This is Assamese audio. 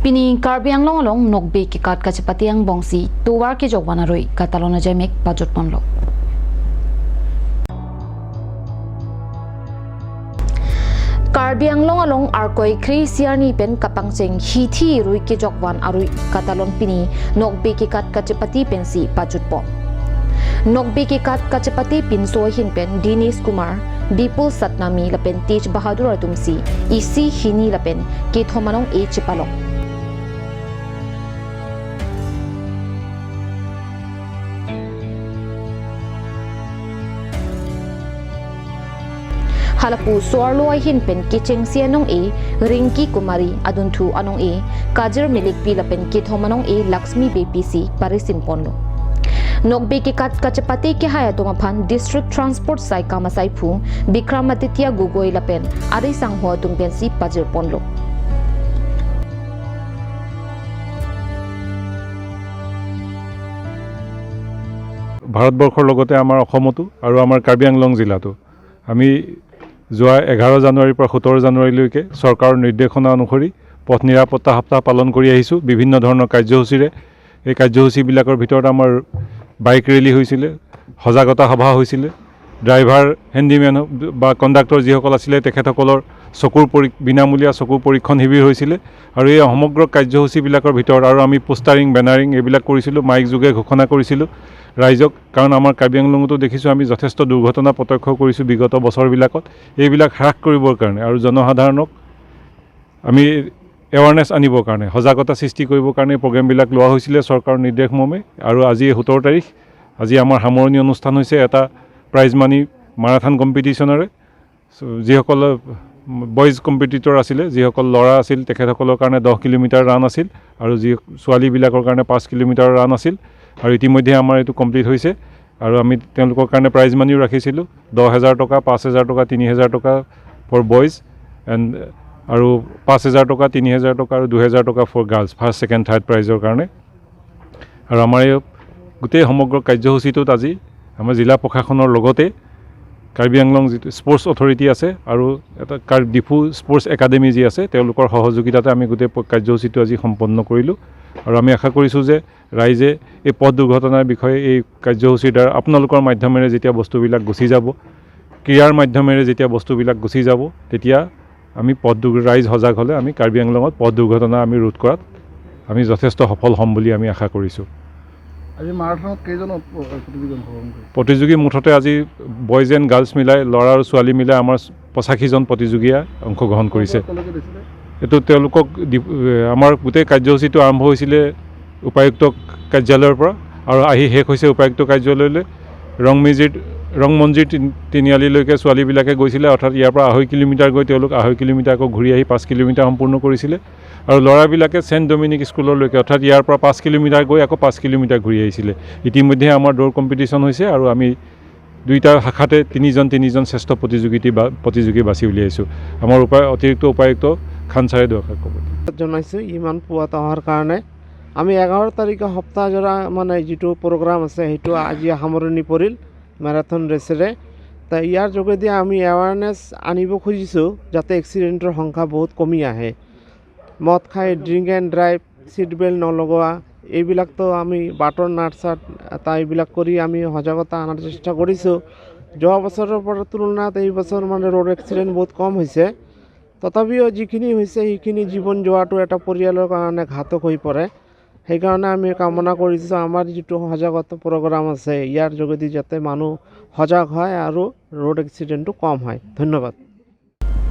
Pini Karbi Anglong along nokbe ki kat kachipatiang bongsi tuwar ki jogwana roi katalona jemek bajut ponlo. Karbi Anglong along arkoi khri siarni pen kapangcheng hithi rui ki jogwan arui katalon pini nokbe ki kat kachipati pensi bajut pon. Nokbe ki kat kachipati pinso hin pen Dinesh Kumar Bipul Satnami lapen Tej Bahadur Atumsi isi hini lapen ke thomanong e chipalong. Halapu swarloi hin pen kicheng sianong e Rinki Kumari adunthu anong e Kajir Milik pi lapen ke thomanong e Lakshmi BPC parisin ponlo. Nokbe ki kat kachapati ki haya tumaphan District Transport sai kamasai phu Bikramaditya Gogoi lapen ari sanghwa tumpensi pajir ponlo. ভাৰতবৰ্ষৰ লগতে আমাৰ অসমতো আৰু আমাৰ কাৰ্বি আংলং জিলাতো আমি যোৱা 11 জানুৱাৰীৰ পৰা 17 জানুৱাৰীলৈকে চৰকাৰৰ নিৰ্দেশনা অনুসৰি পথ নিৰাপত্তা সপ্তাহ পালন কৰি আহিছোঁ বিভিন্ন ধৰণৰ কাৰ্যসূচীৰে। এই কাৰ্যসূচীবিলাকৰ ভিতৰত আমাৰ বাইক ৰেলী হৈছিলে, সজাগতা সভা হৈছিলে, ড্ৰাইভাৰ হেণ্ডিমেন বা কণ্ডাক্টৰ যিসকল আছিলে তেখেতসকলৰ চকুৰ বিনামূলীয়া চকুৰ পৰীক্ষণ শিবিৰ হৈছিলে। আৰু এই সমগ্ৰ কাৰ্যসূচীবিলাকৰ ভিতৰত আৰু আমি পোষ্টাৰিং বেনাৰিং এইবিলাক কৰিছিলোঁ, মাইক যোগে ঘোষণা কৰিছিলোঁ ৰাইজক। কাৰণ আমাৰ কাৰ্বি আংলঙতো দেখিছোঁ আমি যথেষ্ট দুৰ্ঘটনা প্ৰত্যক্ষ কৰিছোঁ বিগত বছৰবিলাকত। এইবিলাক হ্ৰাস কৰিবৰ কাৰণে আৰু জনসাধাৰণক আমি এৱাৰনেছ আনিবৰ কাৰণে, সজাগতা সৃষ্টি কৰিবৰ কাৰণে প্ৰগ্ৰেমবিলাক লোৱা হৈছিলে চৰকাৰৰ নিৰ্দেশ মৰ্মে। আৰু আজি 17 তাৰিখ, আজি আমাৰ সামৰণি অনুষ্ঠান হৈছে এটা প্ৰাইজ মানি মাৰাথান কম্পিটিশ্যনেৰে। যিসকল বইজ কম্পিটিটৰ আছিলে, যিসকল ল'ৰা আছিল তেখেতসকলৰ কাৰণে 10 কিলোমিটাৰ ৰান আছিল আৰু যি ছোৱালীবিলাকৰ কাৰণে 5 কিলোমিটাৰ ৰান আছিল। আৰু ইতিমধ্যে আমাৰ এইটো কমপ্লিট হৈছে। আৰু আমি তেওঁলোকৰ কাৰণে প্ৰাইজ মানিও ৰাখিছিলোঁ 10,000 টকা, 5,000 টকা, 3,000 টকা ফৰ বইজ এণ্ড আৰু 5,000 টকা, 3,000 টকা আৰু 2,000 টকা for girls first second third প্ৰাইজৰ কাৰণে। আৰু আমাৰ এই গোটেই সমগ্ৰ কাৰ্যসূচীটোত আজি আমাৰ জিলা প্ৰশাসনৰ লগতে কাৰ্বি আংলং যিটো স্পৰ্টছ অথৰিটি আছে আৰু এটা ডিফু স্পৰ্টছ একাডেমি যি আছে তেওঁলোকৰ সহযোগিতাতে আমি গোটেই কাৰ্যসূচীটো আজি সম্পন্ন কৰিলোঁ। আৰু আমি আশা কৰিছোঁ যে ৰাইজে এই পথ দুৰ্ঘটনাৰ বিষয়ে এই কাৰ্যসূচীৰ দ্বাৰা আপোনালোকৰ মাধ্যমেৰে যেতিয়া বস্তুবিলাক গুচি যাব, ক্ৰীড়াৰ মাধ্যমেৰে যেতিয়া বস্তুবিলাক গুচি যাব, তেতিয়া আমি ৰাইজ সজাগ হ'লে আমি কাৰ্বি আংলঙত পথ দুৰ্ঘটনা আমি ৰোধ কৰাত আমি যথেষ্ট সফল হ'ম বুলি আমি আশা কৰিছোঁ। আজি মাৰাথনত কেইজন প্ৰতিযোগী অংশগ্ৰহণ কৰিছে? প্ৰতিযোগী মুঠতে আজি বইজ এণ্ড গাৰ্লছ মিলাই, ল'ৰা আৰু ছোৱালী মিলাই আমাৰ 85জন প্ৰতিযোগীয়ে অংশগ্ৰহণ কৰিছে। এইটো তেওঁলোকক আমাৰ গোটেই কাৰ্যসূচীটো আৰম্ভ হৈছিলে উপায়ুক্ত কাৰ্যালয়ৰ পৰা আৰু আহি শেষ হৈছে উপায়ুক্ত কাৰ্যালয়লৈ। ৰংমঞ্জিৰ তিনিআলিলৈকে ছোৱালীবিলাকে গৈছিলে, অৰ্থাৎ ইয়াৰ পৰা 2.5 কিলোমিটাৰ গৈ তেওঁলোক 2.5 কিলোমিটাৰ আকৌ ঘূৰি আহি 5 কিলোমিটাৰ সম্পূৰ্ণ কৰিছিলে। আৰু ল'ৰাবিলাকে চেণ্ট ডমিনিক স্কুললৈকে, অৰ্থাৎ ইয়াৰ পৰা 5 কিলোমিটাৰ গৈ আকৌ 5 কিলোমিটাৰ ঘূৰি আহিছিলে। ইতিমধ্যে আমাৰ দৌৰ কম্পিটিশ্যন হৈছে আৰু আমি দুইটা শাখাতে তিনিজন শ্ৰেষ্ঠ প্ৰতিযোগী বাছি উলিয়াইছোঁ। আমাৰ অতিৰিক্ত উপায়ুক্ত খান ছাৰে দুআষাৰ ক'ব জনাইছোঁ ইমান পুৱাত অহাৰ কাৰণে। আমি 11 তাৰিখে সপ্তাহজোৰা মানে যিটো প্ৰগ্ৰাম আছে সেইটো আজি সামৰণি পৰিল মেৰাথন ৰেচেৰে। তা ইয়াৰ যোগেদি আমি এৱাৰনেছ আনিব খুজিছোঁ যাতে এক্সিডেণ্টৰ সংখ্যা বহুত কমি আহে। মদ খাই drink and drive, seat belt নলগোৱা, এইবিলাকতো আমি বাটৰ নাট চাট এটা এইবিলাক কৰি আমি সজাগতা অনাৰ চেষ্টা কৰিছোঁ। যোৱা বছৰৰ পৰা তুলনাত এই বছৰ মানে ৰোড এক্সিডেণ্ট বহুত কম হৈছে। তথাপিও যিখিনি হৈছে সেইখিনি জীৱন যোৱাটো এটা পৰিয়ালৰ কাৰণে ঘাতক হৈ পৰে। সেইকাৰণে আমি কামনা কৰিছোঁ আমাৰ যিটো সজাগতা প্ৰগ্ৰাম আছে ইয়াৰ যোগেদি যাতে মানুহ সজাগ হয় আৰু ৰোড এক্সিডেণ্টটো কম হয়। ধন্যবাদ।